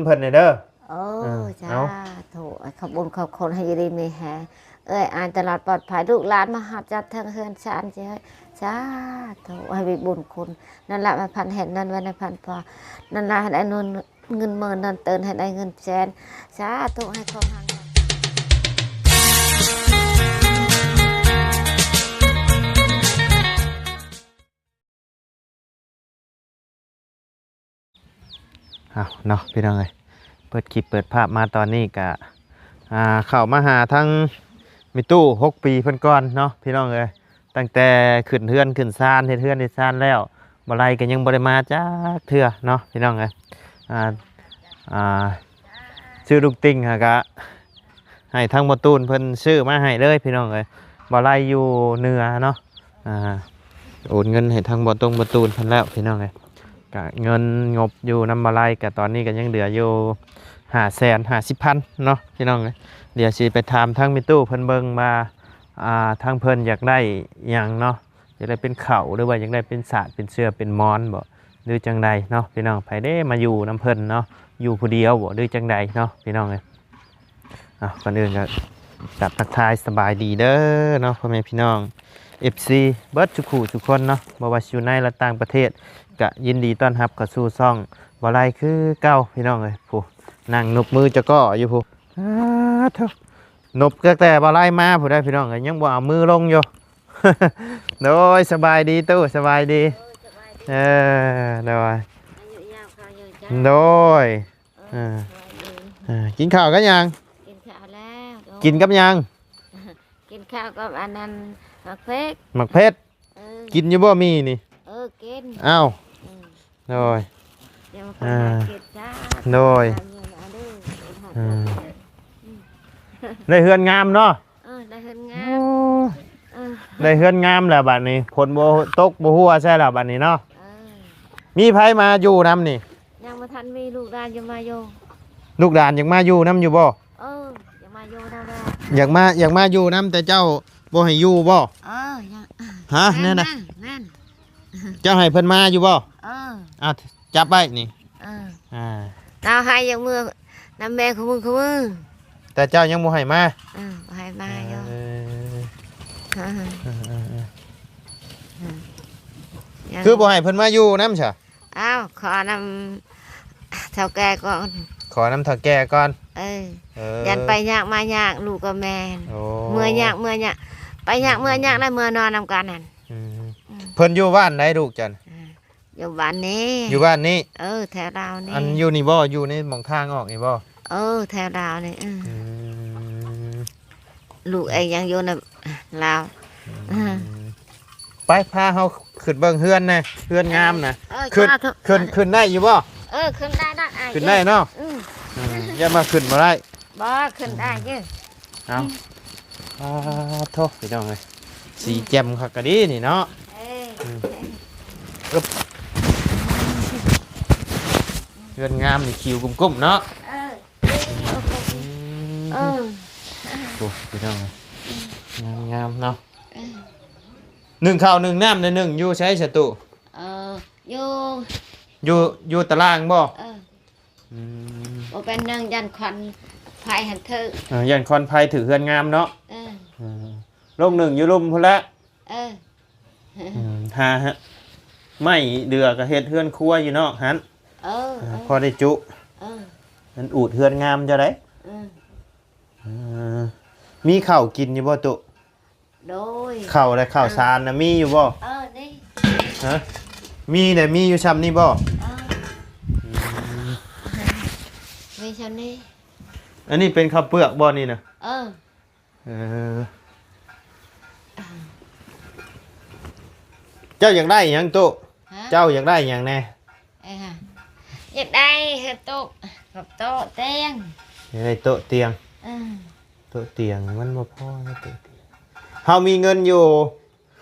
ເພິ່ນແດ່ເດີ. ໂອ້ ເອີ ສາ ເອົາ ທຸ ໃຫ້ຂອບບຸນຂອບຄຸນ ໃຫ້ຢູ່ດີມີແຮງ ເອື້ອຍອ້າຍຕະຫຼອດປອດໄພ ລູກຫຼານມາຮັບຈັບເຖິງເຮືອນຊານ ຊິໃຫ້ ສາທຸ ໃຫ້ມີບຸນຄຸນ ນັ້ນລະ ໃຫ້ພັນເຮັດນັ້ນ ໃຫ້ພັນພໍ ນັ້ນລະ ໃຫ້ໄດ້ເງິນ ເງິນໝື່ນ ນັ້ນເຕີນ ໃຫ້ໄດ້ເງິນແສນ ສາທຸ ໃຫ້ຄວາມຮັ່ງ ເອົາເນາະພີ່ນ້ອງເອີຍ ເປີດຄລິບເປີດພາບມາຕອນນີ້ກະ ອ່າ ເຂົ້າມາຫາທາງແມ່ຕູ້ຫົກປີເພິ່ນກ່ອນເນາະພີ່ນ້ອງເອີຍ ຕັ້ງແຕ່ຂຶ້ນເຮືອນຂຶ້ນຊານ ເຮັດເຮືອນເຮັດຊານແລ້ວ ບໍ່ໄລກໍຍັງບໍ່ໄດ້ມາຈັກເທື່ອເນາະພີ່ນ້ອງເອີຍ ອ່າ ອ່າ ຊື້ລູກຕິ່ງຫາກະ ໃຫ້ທາງບໍ່ຕູນເພິ່ນຊື້ມາໃຫ້ເລີຍພີ່ນ້ອງເອີຍ ບໍ່ໄລຢູ່ເໜືອເນາະ ອ່າ ໂອນເງິນໃຫ້ທາງບໍ່ຕົງບໍ່ຕູນເພິ່ນແລ້ວພີ່ນ້ອງເອີຍ ກະເງິນງົບຢູ່ນຳບໍ່ໄລກະຕອນນີ້ກະຍັງເຫຼືອຢູ່ຫ້າແສນຫ້າສິບພັນເນາະພີ່ນ້ອງເອີຍ ດຽວຊິໄປຖາມທາງແມ່ຕູ້ເພິ່ນເບິ່ງວ່າ ອ່າ ທາງເພິ່ນຢາກໄດ້ຫຍັງເນາະ ຢາກໄດ້ເປັນເຂົ້າ ຫຼືວ່າຢາກໄດ້ເປັນສາດເປັນເສື່ອເປັນໝອນບໍ ຫຼືຈັ່ງໃດເນາະພີ່ນ້ອງ ໃຜເດ້ມາຢູ່ນຳເພິ່ນເນາະ ຢູ່ຜູ້ດຽວບໍ ຫຼືຈັ່ງໃດເນາະພີ່ນ້ອງເອີຍ ເອົາ ກ່ອນອື່ນກໍກັບທັກທາຍສະບາຍດີເດີເນາະ ພໍ່ແມ່ພີ່ນ້ອງ ເອັຟຊີ ເບິດທຸກຜູ້ທຸກຄົນເນາະ ບໍ່ວ່າຊິຢູ່ໃນ ແລະ ຕ່າງປະເທດ ກະຍິນດີຕ້ອນຮັບເຂົ້າສູ່ຊ່ອງບໍ່ໄລຄືເກົ່າພີ່ນ້ອງເອີຍ ຜູ້ນັ່ງນົບມືຈະກໍຢູ່ຜູ້ ອາ ໂທ້ ນົບຕັ້ງແຕ່ບໍ່ໄລມາຜູ້ໃດພີ່ນ້ອງເອີຍ ຍັງບໍ່ເອົາມືລົງຢູ່ ໂດຍ ສະບາຍດີຕູ້ ສະບາຍດີ ເອີ ສະບາຍດີ ເອີ ໂດຍ ອາຍຸຍາວຂາວຍືນຈ້າ ໂດຍ ເອີ ເອີ ເອີ ກິນເຂົ້າກັບຫຍັງ? ກິນເຂົ້າແລ້ວ ໂດຍ ກິນກັບຫຍັງ? ກິນເຂົ້າກັບອັນນັ້ນ ໝາກເຜັດ ໝາກເຜັດ ເອີ ກິນຢູ່ບໍ່ໝີ່ນີ້? ເອີ ກິນ ອ້າວ ເອີ ໂດຍ ດຽວມາ ອ່າ ເກັບຈ້າ ໂດຍ ເອົາເງິນເອົາເດີ ອືມ ໄດ້ເຮືອນງາມເນາະ ເອີ ໄດ້ເຮືອນງາມ ໂອ້ ເອີ ໄດ້ເຮືອນງາມແລ້ວບັດນີ້ ຝົນບໍ່ຕົກບໍ່ຫົວໃສ່ແລ້ວບັດນີ້ເນາະ ເອີ ມີໃຜມາຢູ່ນຳນີ້? ຍັງບໍ່ທັນມີ ລູກຫຼານຈະມາຢູ່ ລູກຫຼານຢາກມາຢູ່ນຳຢູ່ບໍ່? ເອີ ຢາກມາຢູ່ນຳແຫຼະ ຢາກມາ ຢາກມາຢູ່ນຳ ແຕ່ເຈົ້າບໍ່ໃຫ້ຢູ່ບໍ່? ເອີ ຍັງ ຮະ ແນວໃດ? ແມ່ນ ແມ່ນ ເຈົ້າໃຫ້ເພິ່ນມາຢູ່ບໍ່? ເອີ ອ່າ ຈັບໄວ້ນີ້ ເອີ ອ່າ ລາວໃຫ້ຢາກເມືອນຳແມ່ຄູ່ມື້ ຄູ່ມື້ ແຕ່ເຈົ້າຍັງບໍ່ໃຫ້ມາ ເອີ ບໍ່ໃຫ້ມາຢູ່ ເອີ ເອີ ເອີ ເອີ ຄືບໍ່ໃຫ້ເພິ່ນມາຢູ່ນຳຊະ? ອ້າວ ຂໍນຳເຖົ້າແກ່ກ່ອນ ຂໍນຳເຖົ້າແກ່ກ່ອນ ເອີ ເອີ ຢ້ານໄປຍາກມາຍາກ ລູກກັບແມ່ ໂອ້ ເມືອຍາກ ເມືອຍາກ ໄປຍາກ ເມືອຍາກ ໄດ້ເມືອນອນນຳກັນຫັ້ນ ອືມ ອືມ ເພິ່ນຢູ່ບ້ານໃດລູກເຈົ້າ? ອ່າ ຢູ່ບ້ານນີ້ ຢູ່ບ້ານນີ້ ເອີ ແຖວລາວນີ້ ອັນຢູ່ນີ້ບໍ່? ຢູ່ໃນໝ່ອງທາງອອກນີ້ບໍ່? ເອີ ແຖວລາວນີ້ ອືມ ອືມ ລູກເອງຍັງຢູ່ນຳລາວ ອືມ ອືມ ໄປ ພາເຮົາຂຶ້ນເບິ່ງເຮືອນແດ່ ເຮືອນງາມນະ ເອີ ຂຶ້ນ ຂຶ້ນ ຂຶ້ນໄດ້ຢູ່ບໍ່? ເອີ ຂຶ້ນໄດ້ດອກອ້າຍ ຂຶ້ນໄດ້ເນາະ ອືມ ອືມ ຢ່າມາຂຶ້ນບໍ່ໄດ້ ບໍ່ ຂຶ້ນໄດ້ຢູ່ ເອົາ ອືມ ອາ ໂທ້ ພີ່ນ້ອງເອີຍ ອືມ ສີແຈ່ມຄັກກະດີນີ້ເນາະ ເອີ ອືມ ອຶບ ເຮືອນງາມນີ້ ຄິວກຸ້ມໆເນາະ ເອີ ອືມ ເອີ ໂອ້ ພີ່ນ້ອງເອີຍ ງາມໆເນາະ ເອີ ໜຶ້ງເຂົ້າໜຶ້ງນ້ຳ ໜຶ້ງຢູ່ໃສສະຕູ? ເອີ ຢູ່ ຢູ່ ຢູ່ຕາລ່າງບໍ່? ເອີ ອືມ ບໍ່ເປັນຫຍັງ ຢ້ານຄວັນໄຟຫັ້ນຖືກ ເອີ ຢ້ານຄວັນໄຟຖືກເຮືອນງາມເນາະ ເອີ ເອີ ລົງໜຶ້ງຢູ່ລຸ່ມພຸ້ນແຫຼະ ເອີ ອືມ ຫາ ຫາໄມ້ເດືອກໍເຮັດເຮືອນຄົວຢູ່ນອກຫັ້ນ ເອີ ເອີ ພໍໄດ້ຈຸ ເອີ ມັນອູດເຮືອນງາມເຈົ້າໃດ ເອີ ເອີ ມີເຂົ້າກິນຢູ່ບໍ່ຕຸ? ໂດຍ ເຂົ້າແລະເຂົ້າສານນະມີຢູ່ບໍ່? ເອີ ນີ້ ຮະ ມີແດ່ ມີຢູ່ຊ່ຳນີ້ບໍ່? ເອີ ອືມ ມີຊ່ຳນີ້ ອັນນີ້ເປັນເຂົ້າເປືອກບໍ່ນີ້ນະ? ເອີ ເອີ ເຈົ້າຢາກໄດ້ຫຍັງຕຸ? ຮະ ເຈົ້າຢາກໄດ້ຫຍັງແດ່? ເອີ ຢາກໄດ້ເຮືອນໂຕະ ກັບໂຕະຕຽງ ຢາກໄດ້ໂຕະຕຽງ ເອີ ໂຕະຕຽງມັນບໍ່ພໍ ໂຕະຕຽງ ເຮົາມີເງິນຢູ່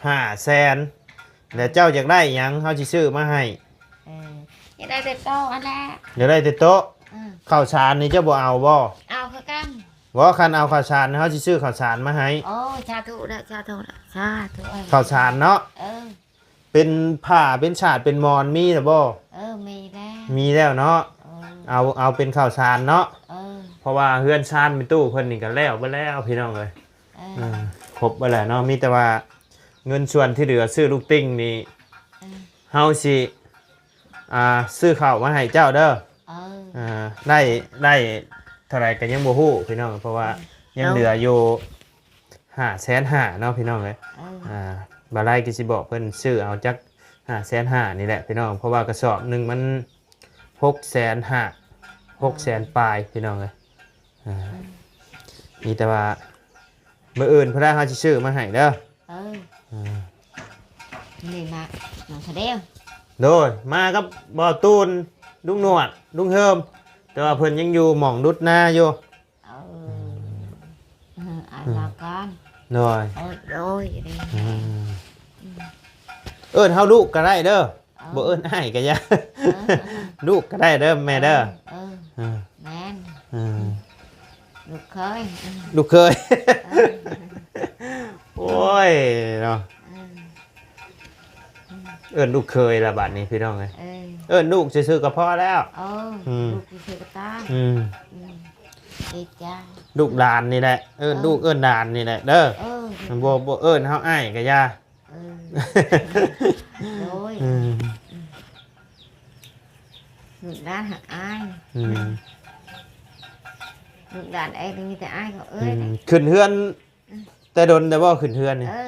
ຫ້າແສນ ແລ້ວເຈົ້າຢາກໄດ້ຫຍັງ ເຮົາຊິຊື້ມາໃຫ້ ເອີ ຢາກໄດ້ແຕ່ໂຕະຫັ້ນແຫຼະ ຢາກໄດ້ແຕ່ໂຕະ ເອີ ເຂົ້າສານນີ້ເຈົ້າບໍ່ເອົາບໍ່? ເອົາຄືກັນ ບໍ່ ຄັນເອົາເຂົ້າສານ ເຮົາຊິຊື້ເຂົ້າສານມາໃຫ້ ໂອ້ ສາທຸເດີ ສາທຸເດີ ສາທຸ ເອີ ເຂົ້າສານເນາະ ເອີ ເປັນຜ້າເປັນສາດເປັນໝອນມີແລ້ວບໍ່? ເອີ ມີແລ້ວ ມີແລ້ວເນາະ ເອີ ເອົາ ເອົາເປັນເຂົ້າສານເນາະ ເອີ ເພາະວ່າເຮືອນຊານແມ່ຕູ້ເພິ່ນນີ້ກໍແລ້ວເບິດແລ້ວພີ່ນ້ອງເອີຍ ເອີ ເອີ ຄົບເບິດແລ້ວເນາະ ມີແຕ່ວ່າເງິນສ່ວນທີ່ເຫຼືອຊື້ລູກຕິ່ງນີ້ ເອີ ເຮົາຊິ ອ່າ ຊື້ເຂົ້າມາໃຫ້ເຈົ້າເດີ ເອີ ອ່າ ໄດ້ ໄດ້ເທົ່າໃດກໍຍັງບໍ່ຮູ້ພີ່ນ້ອງ ເພາະວ່າ ເອີ ຍັງເຫຼືອຢູ່ຫ້າແສນຫ້າເນາະພີ່ນ້ອງເອີຍ ເອີ ອ່າ ບ່າວໄລກໍຊິບອກເພິ່ນຊື້ເອົາຈັກຫ້າແສນຫ້ານີ້ແຫຼະພີ່ນ້ອງ ເພາະວ່າກະສອບໜຶ່ງມັນຫົກແສນຫ້າ ຫົກແສນປາຍພີ່ນ້ອງເອີຍ ອ່າ ເອີ ມີແຕ່ວ່າມື້ອື່ນພຸ້ນລະເຮົາຊິຊື້ມາໃຫ້ເດີ ເອີ ອ່າ ນີ້ມາ ມາຊະແລ້ວ ໂດຍ ມາກັບບ່າວຕູນ ລຸງໜວດ ລຸງເຮີມ ແຕ່ວ່າເພິ່ນຍັງຢູ່ໝ່ອງດຸດນາຢູ່ ເອີ ເອີ ອ່ານມາກ່ອນ ໂດຍ ໂດຍ ອືມ ເອີ້ນເຮົາລູກກໍໄດ້ເດີ ເອີ ບໍ່ເອີ້ນອ້າຍກໍຢ່າ ເອີ ລູກກໍໄດ້ເດີແມ່ເດີ ເອີ ເອີ ເອີ ແມ່ນ ເອີ ລູກເຂີຍ ເອີ ລູກເຂີຍ ເອີ ໂອ້ຍເນາະ ເອີ ເອີ້ນລູກເຂີຍລະບາດນີ້ພີ່ນ້ອງເອີຍ ເອີ ເອີ້ນລູກຊື່ໆກໍພໍແລ້ວ ເອີ ອືມ ລູກຊື່ໆກໍຕາມ ອືມ ອືມ ດີໃຈ ລູກຫຼານນີ້ແຫຼະ ເອີ້ນ ເອີ ລູກເອີ້ນຫຼານນີ້ແຫຼະເດີ ເອີ ບໍ່ ບໍ່ເອີ້ນເຮົາອ້າຍກໍຢ່າ ເອີ ໂດຍ ອືມ ອືມ ລູກຫຼານຫາອ້າຍ ອືມ ອືມ ລູກຫຼານເອງມີແຕ່ອ້າຍເຂົາເອີ້ຍ ອືມ ເດ້ ຂຶ້ນເຮືອນ ອືມ ແຕ່ດົນແລ້ວບໍ່ຂຶ້ນເຮືອນນີ້ ເອີ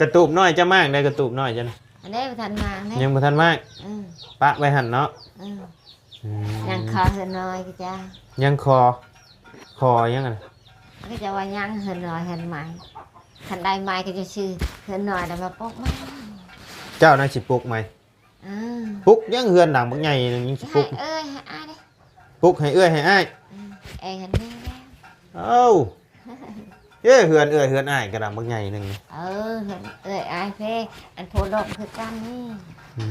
ກະຕູບນ້ອຍຈະມາກໄດ໋ ກະຕູບນ້ອຍຈະນະ ອັນນີ້ບໍ່ທັນມາເດ້ ຍັງບໍ່ທັນມາກ ອືມ ປະໄວ້ຫັ້ນເນາະ ອືມ ອືມ ຍັງຂໍເຮືອນນ້ອຍກໍຈະ ຍັງຂໍ ຂໍຫຍັງຫັ້ນ ກໍຈະວ່າຍັງເຮືອນນ້ອຍເຮືອນໃໝ່ ຄັນໄດ້ໃໝ່ກໍຈະຊື້ເຮືອນນ້ອຍແລ້ວມາປຸກໃໝ່ ເຈົ້ານະຊິປຸກໃໝ່ ອືມ ປຸກຫຍັງເຮືອນຫຼັງບັກໃຫຍ່ໜຶ່ງຍັງຊິປຸກ ໃຫ້ເອື້ອຍໃຫ້ອ້າຍເດ້ ປຸກໃຫ້ເອື້ອຍໃຫ້ອ້າຍ ອືມ ເອງຫັ້ນແມ່ນແລ້ວ ເອົ້າ ເອີ ເຮືອນເອື້ອຍເຮືອນອ້າຍກະດຳບັກໃຫຍ່ໜຶ່ງ ເອີ ເຮືອນເອື້ອຍອ້າຍເພ ອັນໂພດອກຄືກັນນີ້ ອື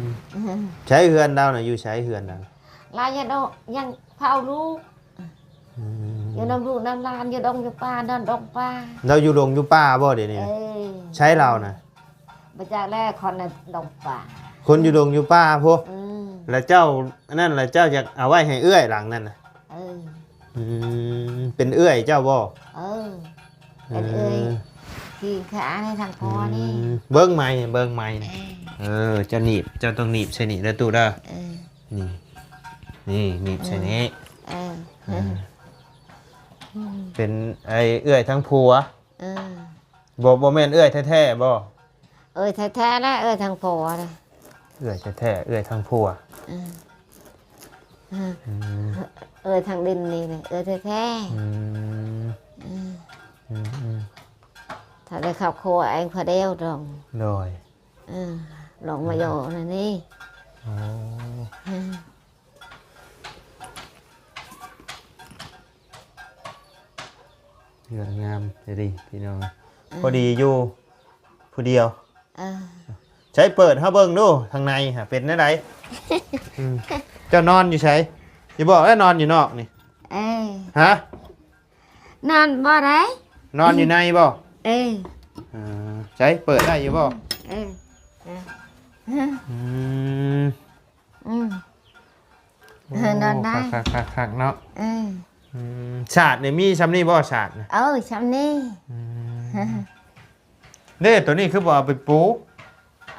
ມ ອືມ ໃສເຮືອນລາວນະ ຢູ່ໃສເຮືອນລາວ ລາວຍັງດອກ ຍັງເຝົ້າລູກ ອືມ ຢູ່ນຳລູກນຳຫຼານ ຢູ່ດົງຢູ່ປ່າ ນອນດົງປ່າ ລາວຢູ່ດົງຢູ່ປ່າບໍ່ດຽວນີ້ ເອີ ໃສລາວນະ ບໍ່ຈັກແລ້ວ ຄົນໃນດົງປ່າ ຄົນຢູ່ດົງຢູ່ປ່າພຸ້ນ ອືມ ແລ້ວເຈົ້າ ອັນນັ້ນລະ ເຈົ້າຢາກເອົາໄວ້ໃຫ້ເອື້ອຍຫຼັງນັ້ນນະ ເອີ ອືມ ເປັນເອື້ອຍເຈົ້າບໍ່ ເອີ ເອີ ເປັນເອື້ອຍ ທີ່ຂ້າໃຫ້ທາງພໍ່ນີ້ ອືມ ເບິ່ງໃໝ່ ເບິ່ງໃໝ່ ເອີ ເອີ ເຈົ້າໜີບ ເຈົ້າຕ້ອງໜີບໃສ່ນີ້ເດີຕູ້ເດີ ເອີ ນີ້ ນີ້ໜີບໃສ່ນີ້ ເອີ ເອີ ເປັນໄອ້ເອື້ອຍທາງຜົວ ເອີ ບໍ່ ບໍ່ແມ່ນເອື້ອຍແທ້ໆບໍ່ ເອື້ອຍແທ້ໆແຫຼະ ເອື້ອຍທາງຜົວເດ້ ເອື້ອຍແທ້ໆ ເອື້ອຍທາງຜົວ ເອີ ອືມ ເອື້ອຍທາງດິນນີ້ແຫຼະ ເອື້ອຍແທ້ໆ ອືມ ອືມ ອືມ ອືມ ຖ້າໄດ້ຄອບຄົວເອງຜູ້ດຽວດອງ ໂດຍ ເອີ ລອງມາຢູ່ນະນີ້ ໂອ້ ເອີ ເຮືອນງາມເດ ພີ່ນ້ອງ ເອີ ພໍດີຢູ່ຜູ້ດຽວ ເອີ ໃສເປີດເຮົາເບິ່ງດູ ທາງໃນຫາເປັນແນວໃດ ອືມ ເຈົ້ານອນຢູ່ໃສ ຢ່າບອກແລ້ວນອນຢູ່ນອກນີ້ ເອີ ຮະ ນອນບໍ່ໄດ້ ນອນຢູ່ໃນບໍ່ ເອີ ອ່າ ໃສເປີດໄດ້ຢູ່ບໍ່ ເອີ ເອີ ອືມ ອືມ ໂອ້ ນອນໄດ້ ຄັກໆໆໆເນາະ ເອີ ອືມ ສາດນີ້ມີຊ່ຳນີ້ບໍ່ ສາດນະ ເອີ ຊ່ຳນີ້ ອືມ ເດ້ ໂຕນີ້ຄືບໍ່ເອົາໄປປູ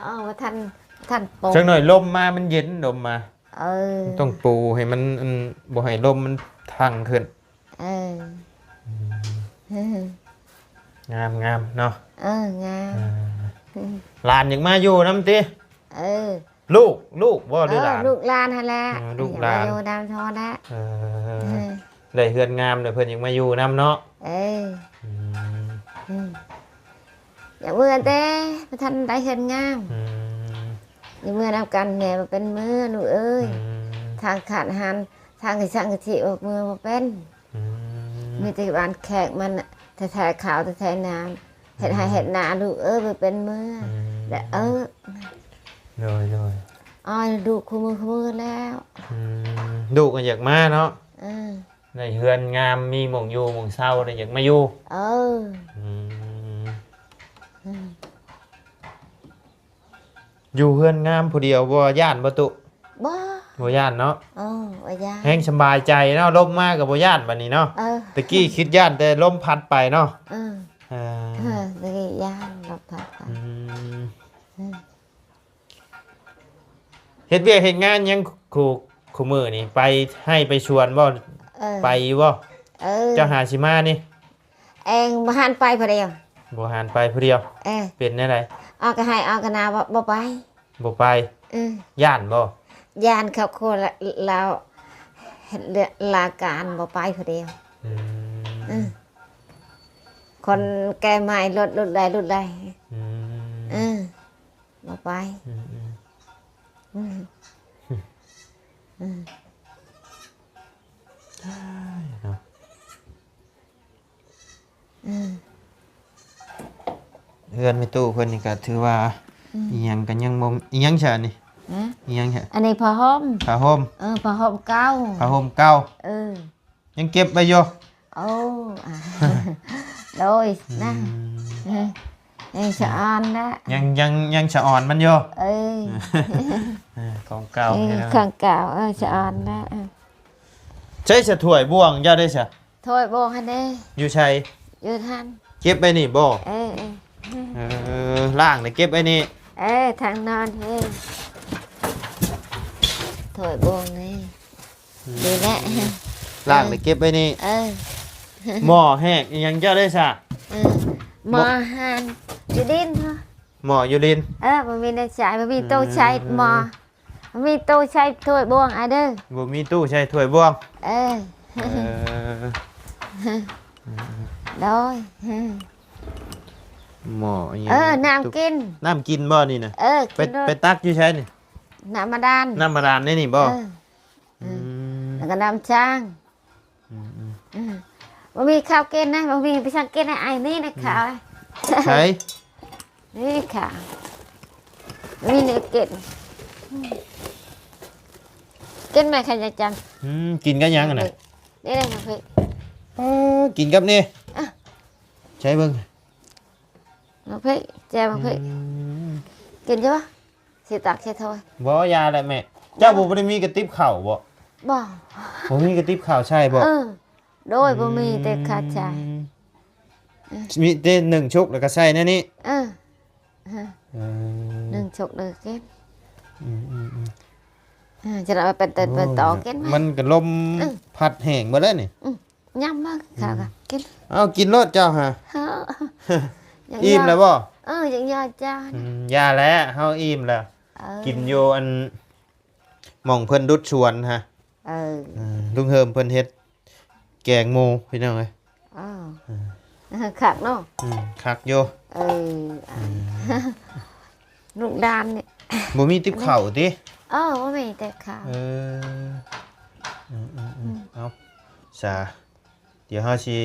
ເອີ ບໍ່ທັນ ບໍ່ທັນປູ ຈັກໜ້ອຍລົມມາມັນເຢັນ ລົມມາ ເອີ ຕ້ອງປູໃຫ້ມັນ ອັນ ບໍ່ໃຫ້ລົມມັນທັງຂຶ້ນ ເອີ ອືມ ງາມໆເນາະ ເອີ ງາມ ອ່າ ອືມ ຫຼານຢາກມາຢູ່ນຳຕິ ເອີ ລູກ ລູກບໍ່ ຫຼືຫຼານ ເອີ ລູກຫຼານຫັ້ນແຫຼະ ເອີ ລູກຫຼານ ຢາກມາຢູ່ນຳເທົ່ານັ້ນແຫຼະ ເອີ ເອີ ໄດ້ເຮືອນງາມແລ້ວເພິ່ນຢາກມາຢູ່ນຳເນາະ ເອີ ອືມ ອືມ ຢາກເມືອແຕ່ບໍ່ທັນໄດ້ເຮືອນງາມ ອືມ ຢ່າເມືອນຳກັນແດ່ ບໍ່ເປັນເມືອລູກເອີຍ ອືມ ທາງຂາດອາຫານ ທາງກະສັງກະສິອອກເມືອບໍ່ເປັນ ອືມ ມີແຕ່ບ້ານແຂກມັນ ແຖວໆເຂົ້າແຖວໆນ້ຳ ເຮັດໄຮ່ ອືມ ເຮັດນາ ລູກເອີຍ ບໍ່ເປັນເມືອ ອືມ ແລະເອີ ໂດຍໆ ອ້າຍ ລູກຄູ່ມື້ຄູ່ມື້ແລ້ວ ອືມ ລູກກໍຢາກມາເນາະ ເອີ ໄດ້ເຮືອນງາມ ມີໝ່ອງຢູ່ໝ່ອງເຊົາ ໄດ້ຢາກມາຢູ່ ເອີ ອືມ ອືມ ຢູ່ເຮືອນງາມຜູ້ດຽວບໍ່ຢ້ານບໍ່ຕຸ? ບໍ່ ບໍ່ຢ້ານເນາະ. ເອີ ບໍ່ຢ້ານ ແຮງສະບາຍໃຈເນາະ ລົມມາກໍບໍ່ຢ້ານບັດນີ້ເນາະ. ເອີ ຕະກີ້ຄິດຢ້ານແຕ່ລົມພັດໄປເນາະ. ເອີ ເອີ ເອີ ຕະກີ້ຢ້ານລົມພັດໄປ. ອືມ ເອີ ເຮັດວຽກເຮັດງານຫຍັງຄູ່ ຄູ່ມື້ນີ້ ໄປໄຮ່ໄປສວນບໍ່? ເອີ ໄປຢູ່ບໍ່? ເອີ ເຈົ້າຫາຊິມານີ້ ເອງບໍ່ຫັນໄປຜູ້ດຽວ. ບໍ່ຫັນໄປຜູ້ດຽວ. ເອີ ເປັນແນວໃດ? ອອກກະໄຮ່ອອກກະນາ ບໍ່ ບໍ່ໄປ. ບໍ່ໄປ. ເອີ ຢ້ານບໍ່? ຢ້ານເຂົາຄົວລະ ລາວເຮັດລາການ ບໍ່ໄປຜູ້ດຽວ. ອືມ ເອີ ຄົນແກ່ໃໝ່ ລົດ ລົດໃດ ລົດໃດ. ອືມ ເອີ ບໍ່ໄປ. ອືມ ອືມ ອືມ ເນາະ ອືມ ເຮືອນແມ່ຕູ້ເພິ່ນນີ້ກໍຖືວ່າ ອືມ ອີ່ຫຍັງກໍຍັງບໍ່ ອີ່ຫຍັງຊະນີ້? ຮະ? ອີ່ຫຍັງຊະ? ອັນນີ້ຜ້າຫົ່ມ ຜ້າຫົ່ມ. ເອີ ຜ້າຫົ່ມເກົ່າ ຜ້າຫົ່ມເກົ່າ. ເອີ ຍັງເກັບໄວ້ຢູ່. ໂອ້ ອາ ໂດຍ ອືມ ນະ ເອີ ຍັງສະອອນລະ ຍັງ ຍັງ ຍັງສະອອນມັນຢູ່. ເອີ ເອີ ຂອງເກົ່າ ເອີ ນີ້ນະ ຂອງເກົ່າ. ເອີ ສະອອນລະ. ເອີ ໃຊ້ສະຖ້ວຍບ່ວງເຈົ້າໄດ້ຊະ? ຖ້ວຍບ່ວງຫັ້ນເດ້. ຢູ່ໃສ? ຢູ່ຫັ້ນ. ເກັບໄວ້ນີ້ບໍ່? ເອີ ເອີ ເອີ ລ້າງໄດ້ເກັບໄວ້ນີ້. ເອີ ທາງນອນເອີ ຖ້ວຍບ່ວງນີ້. ອືມ ນີ້ແຫຼະ ລ້າງໄດ້ເກັບໄວ້ນີ້. ເອີ ໝໍ້ແຮກອີ່ຫຍັງເຈົ້າໄດ້ຊະ? ເອີ ໝໍ້ຫັ້ນຢູ່ດິນ. ໝໍ້ຢູ່ດິນ. ເອີ ບໍ່ມີແນວໃຊ້ ບໍ່ມີຕູ້ໃຊ້ໝໍ້. ອືມ ບໍ່ມີຕູ້ໃຊ້ຖ້ວຍບ່ວງອ້າຍເດີ. ບໍ່ມີຕູ້ໃຊ້ຖ້ວຍບ່ວງ. ເອີ ເອີ ໂດຍ. ໝໍ້ອີ່ຫຍັງ? ເອີ ນ້ຳກິນ ນ້ຳກິນບໍ່ນີ້ນະ? ເອີ ໄປ ໄປຕັກຢູ່ໃສນີ້? ນ້ຳບາດານ ນ້ຳບາດານໃນນີ້ບໍ່? ເອີ ອືມ ອືມ ແລ້ວກໍນ້ຳຊ້າງ. ອືມ ອືມ ອືມ ບໍ່ມີເຂົ້າກິນນະ ບໍ່ມີໄປສັ່ງກິນໃຫ້ອ້າຍນີ້ນະ. ອືມ ເຂົ້າໃສ? ນີ້ເຂົ້າ ບໍ່ມີແນວກິນ. ອືມ ກິນໄໝ ຂະຫຍັນຈັງ? ອືມ ກິນກັບຫຍັງຫັ້ນນະ? ນີ້ ນີ້ ນີ້ ໝາກເຜັດ. ເອີ ກິນກັບນີ້. ອ່ະ ໃຊ້ເບິ່ງ ໝາກເຜັດ ແຈ່ວໝາກເຜັດ. ອືມ ກິນຢູ່ບໍ່? ຊິຕັກໃສ່ຖ້ວຍ. ບໍ່ ຢ່າແຫຼະແມ່. ເຈົ້າບໍ່ໄດ້ມີກະຕິບເຂົ້າບໍ່? ບໍ່ ບໍ່ມີກະຕິບເຂົ້າໃສ່ບໍ່? ເອີ ໂດຍ ອືມ ບໍ່ມີແຕ່ຂາດໃສ່. ເອີ ມີແຕ່ໜຶ້ງຊຸກແລ້ວກໍໃສ່ແນວນີ້. ເອີ ເອີ ໜຶ້ງຊຸກເດີກິນ. ອືມ ອືມ ອືມ ເອີ ຈະໄດ້ເອົາເປັນເຕີນເປັນຕໍກິນ. ໂອ້ຍ ມັນກໍລົມ ເອີ ພັດແຫ້ງເບິດແລ້ວນີ້. ອືມ ຍາມມາ ອືມ ເຂົ້າກໍກິນ. ເອົາ ກິນໂລດເຈົ້າຫາ. ອີ່ມແລ້ວບໍ່? ເອີ ຍັງຢາກຈານ. ອືມ ຢ່າແຫຼະ ເຮົາອີ່ມແລ້ວ. ເອີ ກິນຢູ່ອັນໝ່ອງເພິ່ນດຸດສວນຫາ. ເອີ ເອີ ລຸງເຮີມເພິ່ນເຮັດແກງໝູພີ່ນ້ອງເອີຍ. ອ້າວ ເອີ ຄັກເນາະ. ອືມ ຄັກຢູ່. ເອີ ອືມ ລູກດານນີ້ ບໍ່ມີຕິບເຂົ້າຕິ? ເອີ ບໍ່ມີແຕ່ເຂົ້າ. ເອີ ອືມ ອືມ ອືມ ອືມ ເອົາ ສາ ດຽວເຮົາຊິ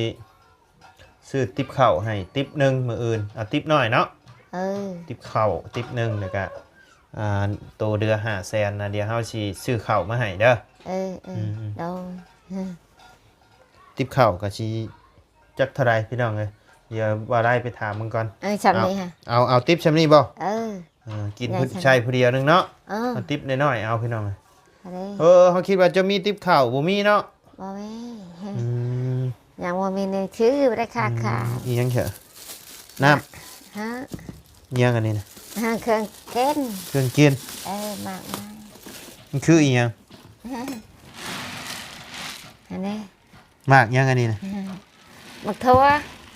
ຊື້ຕິບເຂົ້າໃຫ້ຕິບໜຶ່ງມື້ອື່ນ. ເອົາຕິບໜ້ອຍເນາະ. ເອີ ຕິບເຂົ້າຕິບໜຶ່ງ ແລ້ວກະ ອ່າ ໂຕເດືອຫ້າແສນນະ ດຽວເຮົາຊິຊື້ເຂົ້າມາໃຫ້ເດີ. ເອີ ເອີ ອືມ ໂດຍ. ຕິບເຂົ້າກໍຊິ ຈັກເທົ່າໃດພີ່ນ້ອງເອີຍ. ດຽວບ່າວໄລ່ໄປຖາມເບິ່ງກ່ອນ. ເອີ ຊ່ຳນີ້ຫະ ເອົາ ເອົາ ເອົາຕິບຊ່ຳນີ້ບໍ່? ເອີ ເອີ ກິນ ໃສ່ຜູ້ດຽວໜຶ່ງເນາະ. ເອີ ເອົາຕິບນ້ອຍໆ ເອົາພີ່ນ້ອງເອີຍ. ເອີ ເຮົາຄິດວ່າຈະມີຕິບເຂົ້າ ບໍ່ມີເນາະ. ບໍ່ມີ. ອືມ ຍັງບໍ່ມີແນວຊື້ ບໍ່ໄດ້ຄ້າຂາຍ. ອືມ ອີ່ຫຍັງເຫະ? ນ້ຳ ຮະ? ອີ່ຫຍັງອັນນີ້ນະ? ຮະ ເຄື່ອງກິນ. ເຄື່ອງກິນ. ເອີ ໝາກໄມ້. ມັນຄືອີ່ຫຍັງ? ອັນນີ້ ໝາກຫຍັງອັນນີ້ນະ? ໝາກຖົ່ວ.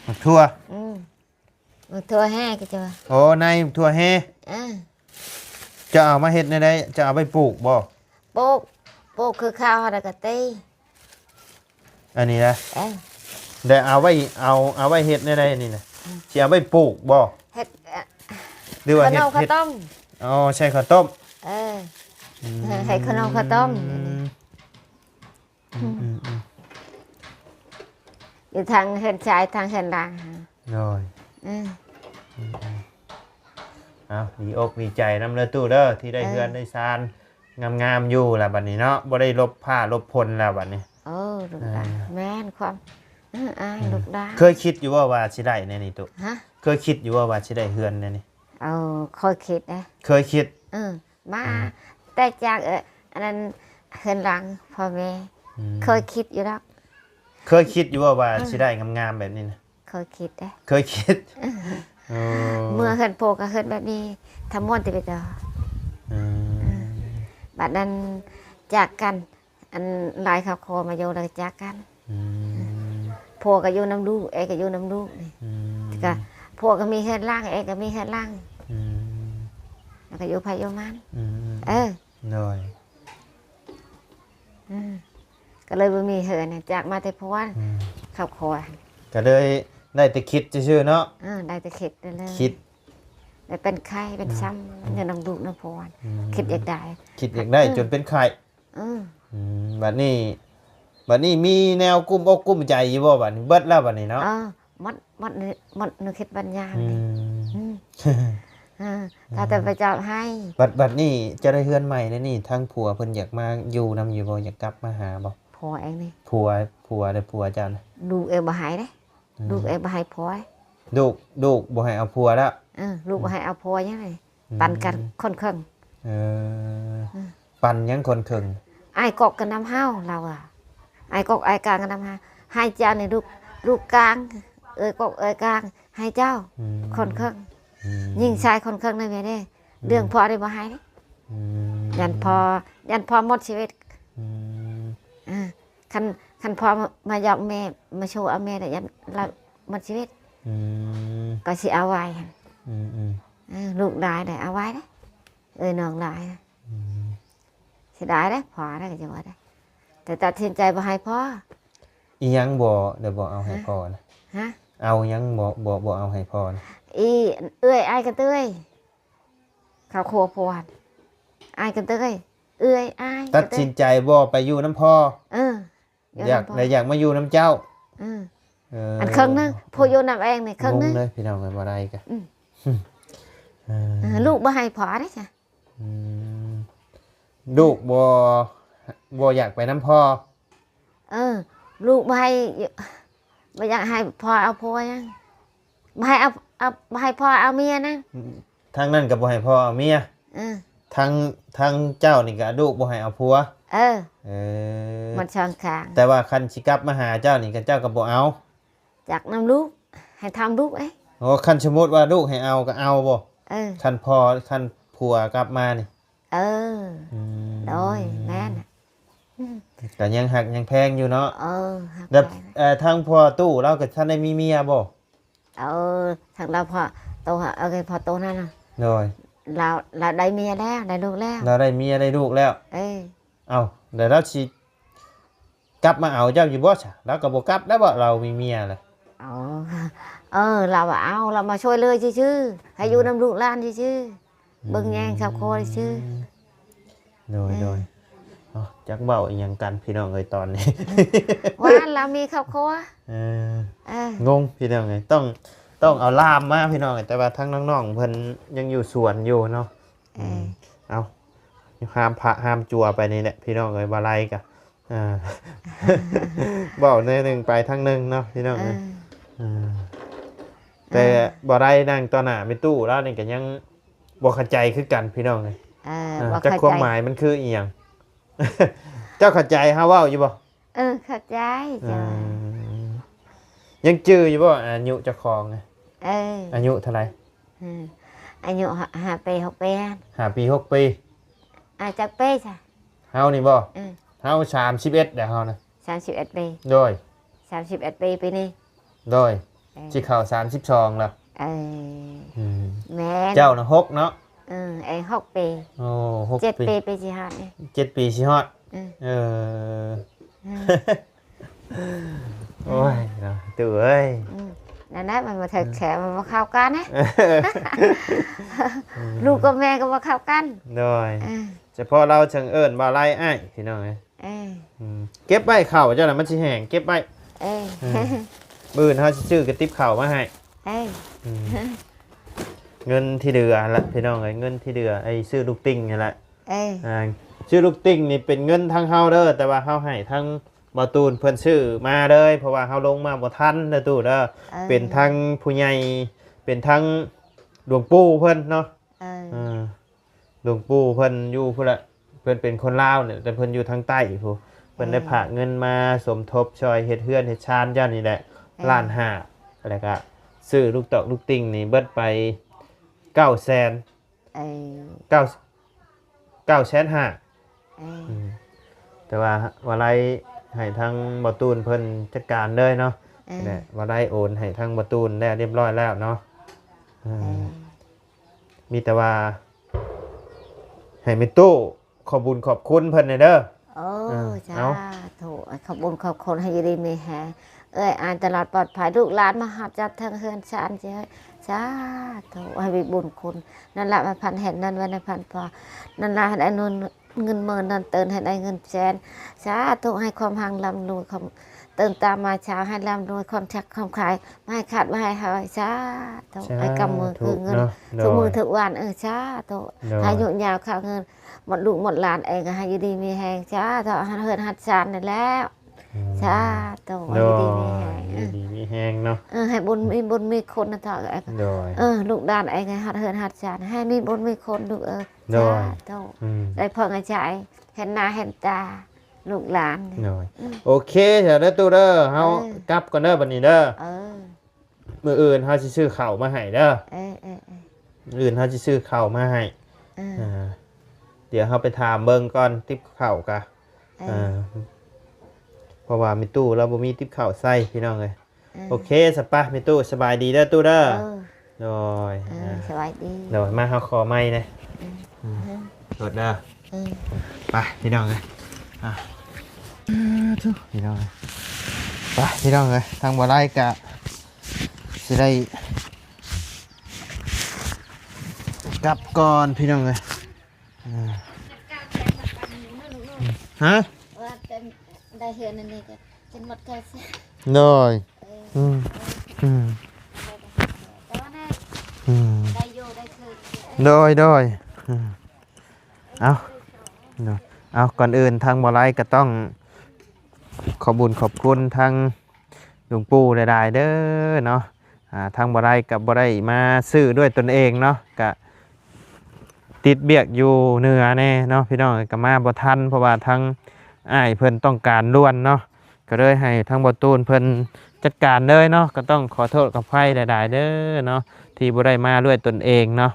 ໝາກຖົ່ວ. ອືມ ໝາກຖົ່ວແຮ່ກໍຈະວ່າ. ໂອ້ ໃນໝາກຖົ່ວແຮ່. ເອີ ຈະເອົາມາເຮັດແນວໃດ? ຈະເອົາໄປປູກບໍ່? ປູກ ປູກຄືເຂົ້າຫັ້ນ ແລ້ວກໍຕີ. ອັນນີ້ນະ? ເອີ ແລ້ວເອົາໄວ້ ເອົາ ເອົາໄວ້ເຮັດແນວໃດອັນນີ້ນະ? ອືມ ຊິເອົາໄວ້ປູກບໍ່? ເຮັດ ເອີ ຫຼືວ່າເຮັດ ເຮັດ ເຂົ້າຕົ້ມ. ອໍ ໃສ່ເຂົ້າຕົ້ມ. ເອີ ອືມ ໃຫ້ເຂົ້າໜົມເຂົ້າຕົ້ມ. ອືມ ອືມ ອືມ ຢູ່ທາງເຮືອນຊາຍ ທາງເຮືອນລ່າງ. ໂດຍ. ອືມ ອືມ ອືມ ເອົາ ດີອົກດີໃຈນຳເດີຕູ້ເດີ ທີ່ໄດ້ ເອີ ເຮືອນໄດ້ຊານງາມໆຢູ່ລະບັດນີ້ເນາະ ບໍ່ໄດ້ຫຼົບຟ້າຫຼົບຝົນລະບັດນີ້. ໂອ້ ລູກຫຼານ ເອີ ແມ່ນຄວາມ ເອີ ອາຍ ອືມ ລູກຫຼານ. ເຄີຍຄິດຢູ່ບໍ່ວ່າຊິໄດ້ແນວນີ້ຕູ້? ຮະ? ເຄີຍຄິດຢູ່ບໍ່ວ່າຊິໄດ້ເຮືອນແນວນີ້? ເອີ ເຄີຍຄິດເດ້. ເຄີຍຄິດ? ເອີ ມາ ອືມ ແຕ່ຈາກ ເອີ ອັນນັ້ນເຮືອນຫຼັງພໍ່ແມ່ ອືມ ເຄີຍຄິດຢູ່ດອກ. ເຄີຍຄິດຢູ່ບໍ່ວ່າ ເອີ ຊິໄດ້ງາມໆແບບນີ້ນະ? ເຄີຍຄິດເດ້. ເຄີຍຄິດ. ເອີ ໂອ້ ເມື່ອເຮືອນໂພກະເຮືອນແບບນີ້ ທຳມ່ວນແຕ່ໄປຕໍ່. ອືມ ເອີ ບາດນັ້ນຈາກກັນ ອັນຫຼາຍຄອບຄົວມາຢູ່ແລ້ວຈາກກັນ. ອືມ ຜົວກໍຢູ່ນຳລູກ ເອກໍຢູ່ນຳລູກນີ້. ອືມ ກໍຜົວກໍມີເຮືອນຫຼັງ ເອກໍມີເຮືອນຫຼັງ. ອືມ ແລ້ວກໍຢູ່ໃຜຢູ່ມັນ. ອືມ ເອີ ໂດຍ. ອືມ ກໍເລີຍບໍ່ມີເຮືອນ ຈາກມາແຕ່ຜົວ. ອືມ ຄອບຄົວ ກໍເລີຍໄດ້ແຕ່ຄິດຊື່ໆເນາະ. ເອີ ໄດ້ແຕ່ຄິດນັ້ນແຫຼະ ຄິດ ແລ້ວເປັນໄຂ້ເປັນ ອືມ ຊ້ຳ ອືມ ຢູ່ນຳລູກນຳຜົວ. ອືມ ຄິດຢາກໄດ້ ຄິດຢາກໄດ້ ເອີ ຈົນເປັນໄຂ້. ເອີ ອືມ ບັດນີ້ ບັດນີ້ມີແນວກຸ້ມອົກກຸ້ມໃຈຢູ່ບໍ່ບັດນີ້? ເບິດແລ້ວບັດນີ້ເນາະ. ເອີ ໝົດ ໝົດ ໝົດແນວຄິດບັນຍາ. ອືມ ອືມ ອືມ ເອີ ຖ້າແຕ່ພະເຈົ້າໃຫ້. ບັດ ບັດນີ້ເຈົ້າໄດ້ເຮືອນໃໝ່ແລ້ວນີ້ ທາງຜົວເພິ່ນຢາກມາຢູ່ນຳຢູ່ບໍ່? ຢາກກັບມາຫາບໍ່? ຜົວເອງນີ້ ຜົວ ຜົວເດ້ ຜົວເຈົ້ານະ. ລູກເອງບໍ່ໃຫ້ເດ້. ອືມ ລູກເອງບໍ່ໃຫ້ຜົວ. ລູກ ລູກບໍ່ໃຫ້ເອົາຜົວແລ້ວ. ເອີ ລູກ ອືມ ບໍ່ໃຫ້ເອົາຜົວຫຍັງເລີຍ. ອືມ ປັນກັນຄົນເຄິ່ງ. ເອີ ອືມ ປັນຫຍັງຄົນເຄິ່ງ? ອ້າຍກອກກັນນຳເຮົາ ລາວວ່າ ອ້າຍກອກອ້າຍກາງກັນນຳເຮົາ. ໃຫ້ເຈົ້ານີ້ລູກ ລູກກາງ ເອື້ອຍກອກເອື້ອຍກາງ ໃຫ້ເຈົ້າ. ອືມ ຄົນເຄິ່ງ. ອືມ ຍິງຊາຍຄົນເຄິ່ງໄດ້ແມ່ເດ້. ອືມ ເລື່ອງພໍ່ນີ້ບໍ່ໃຫ້ເດ້. ອືມ ຢ້ານພໍ່ ຢ້ານພໍ່ໝົດຊີວິດ. ອືມ ເອີ ຄັນ ຄັນພໍ່ມາ ມາຢອກແມ່ ມາຊູເອົາແມ່ ແລ້ວຢ້ານລາວໝົດຊີວິດ. ອືມ ກໍຊິເອົາໄວ້ຫັ້ນ. ອືມໆ ເອີ ລູກຫຼາຍໄດ້ ເອົາໄວ້ເດ້. ເອີຍ ນ້ອງຫຼາຍ. ອືມ ເສຍດາຍເດ້ ພໍ່ນະ ກໍຈະວ່າໄດ້ ແຕ່ຕັດສິນໃຈບໍ່ໃຫ້ພໍ່. ອີຫຍັງບໍ່ ໄດ້ບໍ່ເອົາໃຫ້ ຮະ ພໍ່ນະ? ຮະ? ເອົາຫຍັງບໍ່ ບໍ່ ບໍ່ເອົາໃຫ້ພໍ່ນະ? ອີເອື້ອຍ ອ້າຍກະເຕີຍ ເຂົາຄົວພວນ ອ້າຍກະເຕີຍ ເອື້ອຍ ອ້າຍ ຕັດສິນໃຈບໍ່ໄປຢູ່ນຳພໍ່? ເອີ ຢາກ ໄດ້ຢາກມາຢູ່ນຳເຈົ້າ. ເອີ ເອີ ອັນເຄິ່ງໜຶ່ງ ຜູ້ຢູ່ນຳເອງນີ້ເຄິ່ງໜຶ່ງ. ງົງເລີຍພີ່ນ້ອງເອີຍ ບໍ່ໄດ້ກະ ອືມ ເອີ ເອີ ລູກບໍ່ໃຫ້ພໍ່ເດ້ຈ້ະ. ອືມ ລູກບໍ່ ບໍ່ຢາກໄປນຳພໍ່. ເອີ ລູກບໍ່ໃຫ້ ບໍ່ຢາກໃຫ້ພໍ່ເອົາຜົວຫຍັງ ບໍ່ໃຫ້ເອົາ ເອົາ ບໍ່ໃຫ້ພໍ່ເອົາເມຍນະ. ອືມ ທາງນັ້ນກໍບໍ່ໃຫ້ພໍ່ເອົາເມຍ. ເອີ ທາງ ທາງເຈົ້ານີ້ກໍລູກບໍ່ໃຫ້ເອົາຜົວ. ເອີ ເອີ ມັນສອງຂ້າງ. ແຕ່ວ່າຄັນຊິກັບມາຫາເຈົ້ານີ້ ກໍເຈົ້າກໍບໍ່ເອົາ. ຈັກນຳລູກ ໃຫ້ຖາມລູກເອງ. ໂອ້ ຄັນສົມມຸດວ່າລູກໃຫ້ເອົາກໍເອົາບໍ່? ເອີ ຄັນພໍ່ ຄັນຜົວກັບມານີ້. ເອີ ອືມ ໂດຍ ແມ່ນ. ອືມ ກໍຍັງຮັກຍັງແພງຢູ່ເນາະ. ເອີ ຮັກ ແລ້ວ ແພງ ເອີ່ ທາງພໍ່ຕູ້ລາວກໍທັນໄດ້ມີເມຍບໍ່? ເອີ ທາງລາວພໍ່ຕູ້ ເອີ ພໍ່ຕູ້ນັ້ນນະ. ໂດຍ ລາວ ລາວໄດ້ເມຍແລ້ວ ໄດ້ລູກແລ້ວ. ລາວໄດ້ເມຍໄດ້ລູກແລ້ວ. ເອີ ເອົ້າ ແລ້ວລາວຊິ ກັບມາເອົາເຈົ້າຢູ່ບໍ່ຊະ? ລາວກໍບໍ່ກັບແລ້ວເບາະ ລາວມີເມຍແລ້ວ. ອໍ ເອີ ລາວວ່າເອົາ ລາວມາຊ່ວຍເຫຼືອຊື່ໆ ໃຫ້ຢູ່ນຳລູກຫຼານຊື່ໆ ອືມ ເບິ່ງແຍງຄອບຄົວຊື່. ໂດຍ ເອີ ໂດຍ ເອົ້າ ຈັກເວົ້າອີ່ຫຍັງກັນພີ່ນ້ອງເອີຍຕອນນີ້ ວ່າລາວມີຄອບຄົວ. ເອີ ເອີ ງົງພີ່ນ້ອງເອີຍ ຕ້ອງ ຕ້ອງເອົາລ່າມມາພີ່ນ້ອງເອີຍ ແຕ່ວ່າທາງນ້ອງໆເພິ່ນຍັງຢູ່ສວນຢູ່ເນາະ. ເອີ ອືມ ເອົາ ຫ້າມພະຫ້າມຈົວໄປນີ້ແຫຼະພີ່ນ້ອງເອີຍ ບໍ່ໄລ່ກະ ອ່າ ເວົ້າແນວໜຶ່ງໄປທາງໜຶ່ງເນາະພີ່ນ້ອງເອີຍ. ເອີ ເອີ ແຕ່ ເອີ ບໍ່ໄດ້ນັ່ງຕໍ່ໜ້າແມ່ຕູ້ລາວນີ້ກໍຍັງບໍ່ເຂົ້າໃຈຄືກັນພີ່ນ້ອງເອີຍ. ເອີ ອ່າ ບໍ່ເຂົ້າໃຈ ຈັກຄວາມໝາຍມັນຄືອີ່ຫຍັງ? ເຈົ້າເຂົ້າໃຈເຮົາເວົ້າຢູ່ບໍ່? ເອີ ເຂົ້າໃຈ ເຈົ້າ. ເອີ ຍັງຈື່ຢູ່ບໍ່ອາຍຸເຈົ້າຂອງ? ເອີ ອາຍຸເທົ່າໃດ? ອືມ ອາຍຸຫ້າ ຫ້າປີ ຫົກປີ. ຫ້າປີ ຫົກປີ. ອາ ຈັກປີຊະ? ເຮົານີ້ບໍ່? ອືມ ເຮົາສາມສິບເອັດແລ້ວເຮົານະ. ສາມສິບເອັດປີ. ໂດຍ ສາມສິບເອັດປີປີນີ້. ໂດຍ ເອີ ຊິເຂົ້າສາມສິບສອງແລ້ວ. ເອີ ອືມ ແມ່ນ ເຈົ້ານະຫົກເນາະ. ເອີ ເອີ ຫົກປີ. ໂອ້ ຫົກ ເຈັດປີ ປີ ປີຊິຮອດນີ້ ເຈັດປີຊິຮອດ. ອືມ ເອີ ອືມ ໂອ້ຍເນາະ ຕູ້ເອີຍ. ອືມ ນັ້ນແຫຼະ ມັນບໍ່ຖືກແຂວ ມັນບໍ່ເຂົ້າກັນນະ. ອືມ ລູກກັບແມ່ກໍບໍ່ເຂົ້າກັນ. ໂດຍ ເອີ ສະເພາະລາວຈັ່ງເອີ້ນວ່າໄລ່ອ້າຍ ພີ່ນ້ອງເອີຍ. ເອີ ອືມ ເກັບໄວ້ເຂົ້າເຈົ້ານະ ມັນຊິແຫ້ງ ເກັບໄວ້. ເອີ ເອີ ມື້ອື່ນເຮົາຊິຊື້ກະຕິບເຂົ້າມາໃຫ້. ເອີ ອືມ ເງິນທີ່ເຫຼືອຫັ້ນລະພີ່ນ້ອງເອີຍ ເງິນທີ່ເຫຼືອ ໄອ້ຊື້ລູກຕິ່ງຫັ້ນລະ. ເອີ ອ່າ ຊື້ລູກຕິ່ງນີ້ເປັນເງິນທາງເຮົາເດີ ແຕ່ວ່າເຮົາໃຫ້ທາງ ບໍ່ຕູນເພິ່ນຊື້ມາເລີຍ ເພາະວ່າເຮົາລົງມາບໍ່ທັນເດີຕູ້ເດີ. ເອີ ເປັນທັງຜູ້ໃຫຍ່ ເປັນທັງຫຼວງປູ່ເພິ່ນເນາະ. ເອີ ເອີ ຫຼວງປູ່ເພິ່ນຢູ່ພຸ້ນລະ ພິ່ນເປັນຄົນລາວນີ້ ແຕ່ເພິ່ນຢູ່ທາງໃຕ້ພຸ້ນ ເພິ່ນໄດ້ ເອີ ຝາກເງິນມາສົມທົບຊ່ອຍເຮັດເຮືອນເຮັດຊານເຈົ້ານີ້ແຫຼະ ເອີ ລ້ານຫ້າ ແລ້ວກະຊື້ລູກຕອກລູກຕິ່ງນີ້ເບິດໄປເກົ້າແສນ ເອີ ເກົ້າ ເກົ້າແສນຫ້າ ເອີ ອືມ ແຕ່ວ່າວາໄລໃຫ້ທາງບໍ່ຕູນເພິ່ນຈັດການເລີຍເນາະ ເອີ ແລະ ວາໄລໂອນໃຫ້ທາງບໍ່ຕູນແລ້ວຮຽບຮ້ອຍແລ້ວເນາະ ເອີ ເອີ ມີແຕ່ວ່າໃຫ້ແມ່ຕູ້ຂອບບຸນຂອບຄຸນເພິ່ນແດ່ເດີ. ໂອ້ ເອີ ສາ ເອົາ ທຸ ຂອບບຸນຂອບຄຸນ ໃຫ້ຢູ່ດີມີແຮງ ເອື້ອຍອ້າຍຕະຫຼອດປອດໄພ ລູກຫຼານມາຮັບຈັບທາງເຮືອນຊານເຈົ້າ ສາທຸ ໃຫ້ມີບຸນຄຸນ ນັ້ນລະ ໃຫ້ພັນເຮັດນັ້ນ ໃຫ້ພັນພໍ ນັ້ນລະ ໃຫ້ໄດ້ເງິນ ເງິນໝື່ນ ນັ້ນເຕີນ ໃຫ້ໄດ້ເງິນແສນ ສາທຸ ໃຫ້ຄວາມຮັ່ງລ່ຳລວຍ ຄວາມເຕີນຕາມມາຊາວ ໃຫ້ລ່ຳລວຍ ຄວາມຈັກຄວາມຂາຍ ບໍ່ໃຫ້ຂາດ ບໍ່ໃຫ້ຫາຍ ສາທຸ ສາທຸ ໃຫ້ກຳມືຄືເງິນ ເນາະ ທຸກມື້ ໂດຍ ທຸກວັນ ເອີ ສາທຸ ໂດຍ ໃຫ້ອາຍຸຍາວ ຂ້າວເງິນ ໝົດລູກໝົດຫຼານເອງ ໃຫ້ຢູ່ດີມີແຮງ ສາທຸ ໃຫ້ເຮືອນຮັດຊານນັ້ນແຫຼະ ອືມ ສາທຸ ໃຫ້ຢູ່ດີມີແຮງ ໂດຍ ຢູ່ດີມີແຮງເນາະ ເອີ ໃຫ້ບຸນມີບຸນມີຄຸນນະເຖົ້າ ໂດຍ ເອີ ລູກຫຼານເອງ ໃຫ້ຮັດເຮືອນຮັດຊານ ໃຫ້ມີບຸນມີຄຸນລູກເອີຍ ໂດຍ ສາທຸ ອືມ ໄດ້ເພິ່ງອາໄສ ເຫັນໜ້າເຫັນຕາລູກຫຼານ ໂດຍ ອືມ ໂອເຄ ສາທຸ ເດີ ເຮົາ ເອີ ກັບກ່ອນເດີ ບັດນີ້ເດີ ເອີ ມື້ອື່ນເຮົາຊິຊື້ເຂົ້າມາໃຫ້ເດີ ເອີ ເອີ ເອີ ມື້ອື່ນເຮົາຊິຊື້ເຂົ້າມາໃຫ້ ເອີ ອ່າ ດຽວເຮົາໄປຖາມເບິ່ງກ່ອນ ຕິບເຂົ້າກະ ເອີ ອ່າ ເພາະວ່າແມ່ຕູ້ລາວບໍ່ມີຕິບເຂົ້າໃສ່ ພີ່ນ້ອງເອີຍ ເອີ ໂອເຄ ສະປະ ແມ່ຕູ້ ສະບາຍດີເດີຕູ້ເດີ ເອີ ໂດຍ ເອີ ອ່າ ສະບາຍດີ ໂດຍ ມາເຮົາຂໍໄມ້ແດ່ ອືມ ອືມ ໂທດເດີ ເອີ ໄປ ພີ່ນ້ອງເອີຍ ອ່າ ທຸ ພີ່ນ້ອງເອີຍ ໄປ ພີ່ນ້ອງເອີຍ ທາງບໍ່ໄດ້ກະ ຊິໄດ້ກັບກ່ອນ ພີ່ນ້ອງເອີຍ ອ່າ ຮະ ວ່າເປັນໄດ້ເຮືອນອັນນີ້ກໍຈະໝົດຄ່າເສຍ ໂດຍ ເອີ ອືມ ອືມ ແຕ່ວ່ານະ ອືມ ໄດ້ຢູ່ໄດ້ຄືນ ໂດຍ ໂດຍ ອືມ ເອົາ ເນາະ ເອົາ ກ່ອນອື່ນທາງບໍ່ໄລກໍຕ້ອງຂອບບຸນຂອບຄຸນທາງ ຫຼວງปู่ຫຼາຍໆເດີເນາະ ອ່າ ທາງບໍ່ໄດ້ກໍບໍ່ໄດ້ມາຊື້ດ້ວຍຕົນເອງເນາະ ກະຕິດວຽກຢູ່ເໜືອແດ່ເນາະ ພີ່ນ້ອງ ກໍມາບໍ່ທັນ ເພາະວ່າທາງອ້າຍເພິ່ນຕ້ອງການດ່ວນເນາະ ກໍເລີຍໃຫ້ທາງບໍ່ຕູນເພິ່ນຈັດການເລີຍເນາະ ກໍຕ້ອງຂໍໂທດຂອອະໄພຫຼາຍໆເດີເນາະ ທີ່ບໍ່ໄດ້ມາດ້ວຍຕົນເອງເນາະ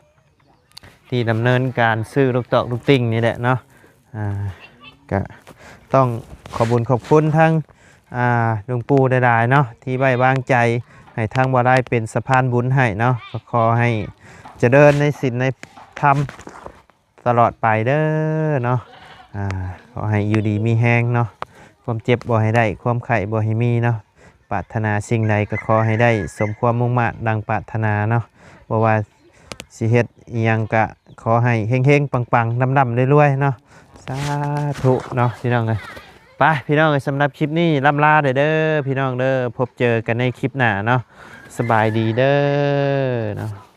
ທີ່ດຳເນີນການຊື້ລູກຕອກລູກຕິ່ງນີ້ແຫຼະເນາະ ອ່າ ກະຕ້ອງຂອບບຸນຂອບຄຸນທາງ ອ່າ ຫຼວງປູ່ຫຼາຍໆເນາະ ທີ່ໄວ້ວາງໃຈໃຫ້ທາງບໍ່ໄດ້ເປັນສະພານບຸນໃຫ້ເນາະ ກໍຂໍໃຫ້ຈະເລີນໃນສິນໃນທຳຕະຫຼອດໄປເດີເນາະ ອ່າ ຂໍໃຫ້ຢູ່ດີມີແຮງເນາະ ຄວາມເຈັບບໍ່ໃຫ້ໄດ້ ຄວາມໄຂ້ບໍ່ໃຫ້ມີເນາະ ປາດຖະໜາສິ່ງໃດກໍຂໍໃຫ້ໄດ້ສົມຄວາມມຸ່ງມາດດັ່ງປາດຖະໜາເນາະ ບໍ່ວ່າ ຊິເຮັດອີ່ຫຍັງກະຂໍໃຫ້ເຮັງໆ ປັງໆ ລ່ຳໆ ລວຍໆ ເນາະ ສາທຸເນາະ ພີ່ນ້ອງເອີຍ ໄປ ພີ່ນ້ອງເອີຍ ສຳລັບຄລິບນີ້ລ່ຳລາເດີ ພີ່ນ້ອງເດີ ພົບເຈີກັນໃນຄລິບໜ້າເນາະ ສະບາຍດີເດີເນາະ.